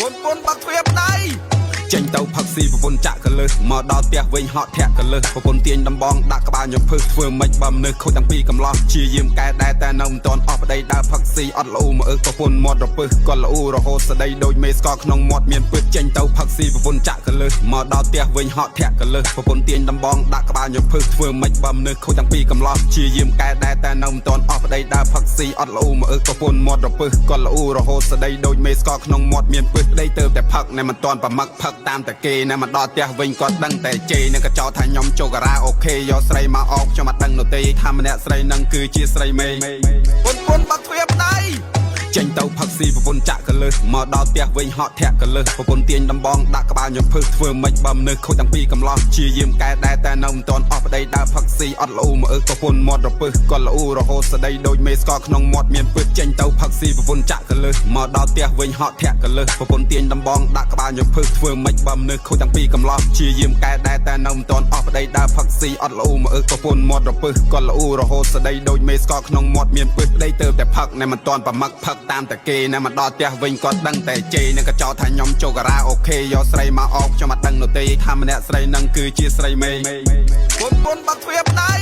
ពុនពុនបាក់ទ្វារប្តីចេញទៅផឹកស៊ីប្រពន្ធចាក់កលឹះមកដល់ផ្ទះវិញហក់ធាក់កលឹះប្រពន្ធទាញដំបងដាក់ក្បាលញភឹសធ្វើម៉េចបើមនុស្សខូចតាំងពីកំឡោះជាយាមកែដែរតែនៅមិនទាន់អស់ប្តីដើរផឹកស៊ីអត់ល្អូមកអឹកប្រពន្ធមាត់រពឹសគាត់ល្អូរហូតស្ដីដូចមេស្កក្នុងមាត់មានពឹសចេញទៅផឹកស៊ីប្រពន្ធចាក់កលឹះមកដល់ផ្ទះវិញហក់ធាក់កលឹះប្រពន្ធទាញដំបងដាក់ក្បាលញភឹសធ្វើម៉េចបើមនុស្សខូចតាំងពីកំឡោះជាយាមកែដែរតែនៅមិនទាន់អស់ប្តីដើរផឹកស៊ីអត់ល្អូមកអឹកប្រពន្ធមាត់រពឹសគាត់ល្អូរហូតស្ដីដូចមេស្កក្នុងមាត់មានពឹសប្តីទៅតែផឹកណែមិនទាន់ប្រមឹកផឹកតាមតែគេណែមកដល់ផ្ទះវិញគាត់ដឹងតែជេរនឹងក៏ចោទថាខ្ញុំចូលការ៉ាអូខេយកស្រីមកអោបខ្ញុំអត់ដឹងនោះទេថាម្នាក់ស្រីនឹងគឺជាស្រីមេពុនពុនបាក់ទ្វារប្តីចេញទៅផឹកស៊ីប្រពន្ធចាក់កលឹះមកដល់ផ្ទះវិញហក់ធាក់កលឹះប្រពន្ធទាញដំបងដាក់ក្បាលញភឹសធ្វើម៉េចបើមនុស្សខូចតាំងពីកំឡោះជាយាមកែដែរតែនៅមិនទាន់អស់ប្តីដើរផឹកស៊ីអត់ល្អូមកអឹកប្រពន្ធមាត់រពឹសគាត់ល្អូរហូតស្ដីដូចមេស្កក្នុងមាត់មានពឹសចេញទៅផឹកស៊ីប្រពន្ធចាក់កលឹះមកដល់ផ្ទះវិញហក់ធាក់កលឹះប្រពន្ធទាញដំបងដាក់ក្បាលញភឹសធ្វើម៉េចបើមនុស្សខូចតាំងពីកំឡោះជាយាមកែដែរតែនៅមិនទាន់អស់ប្តីដើរផឹកស៊ីអត់ល្អូមកអឹកប្រពន្ធមាត់រពឹសគាត់ល្អូរហូតស្ដីដូចមេស្កក្នុងមាត់មានពឹសប្តីទៅតែផឹកណែមិនទាន់ប្រមឹកផឹកតាមតែគេណែមកដល់ផ្ទះវិញគាត់ដឹងតែជេរនឹងក៏ចោទថាខ្ញុំចូលការ៉ាអូខេយកស្រីមកអោបខ្ញុំអត់ដឹងនោះទេថាម្នាក់ស្រីនឹងគឺជាស្រីមេពុនពុនបាក់ទ្វារប្តី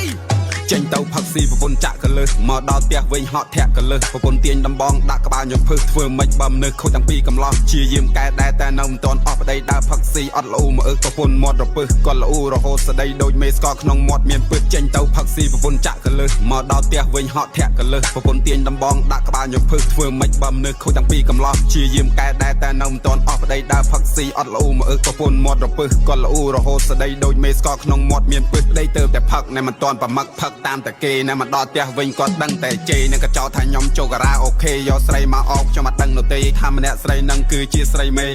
ចេញទៅផឹកស៊ីប្រពន្ធចាក់កលឹះមកដល់ផ្ទះវិញហក់ធាក់កលឹះប្រពន្ធទាញដំបងដាក់ក្បាលញភឹសធ្វើម៉េចបើមនុស្សខូចតាំងពីកំឡោះជាយាមកែដែរតែនៅមិនទាន់អស់ប្តីដើរផឹកស៊ីអត់ល្អូមកអឹកប្រពន្ធមាត់រពឹសគាត់ល្អូរហូតស្ដីដូចមេស្កក្នុងមាត់មានពឹសចេញទៅផឹកស៊ីប្រពន្ធចាក់កលឹះមកដល់ផ្ទះវិញហក់ធាក់កលឹះប្រពន្ធទាញដំបងដាក់ក្បាលញភឹសធ្វើម៉េចបើមនុស្សខូចតាំងពីកំឡោះជាយាមកែដែរតែនៅមិនទាន់អស់ប្តីដើរផឹកស៊ីអត់ល្អូមកអឹកប្រពន្ធមាត់រពឹសគាត់ល្អូរហូតស្ដីដូចមេស្កក្នុងមាត់មានពឹសប្តីទៅតែផឹកណែមិនទាន់ប្រមឹកផឹកតាមតែគេណែមកដល់ផ្ទះវិញគាត់ដឹងតែជេរនឹងក៏ចោទថាខ្ញុំចូលការ៉ាអូខេយកស្រីមកអោបខ្ញុំអត់ដឹងនោះទេថាម្នាក់ស្រីនឹងគឺជាស្រីមេ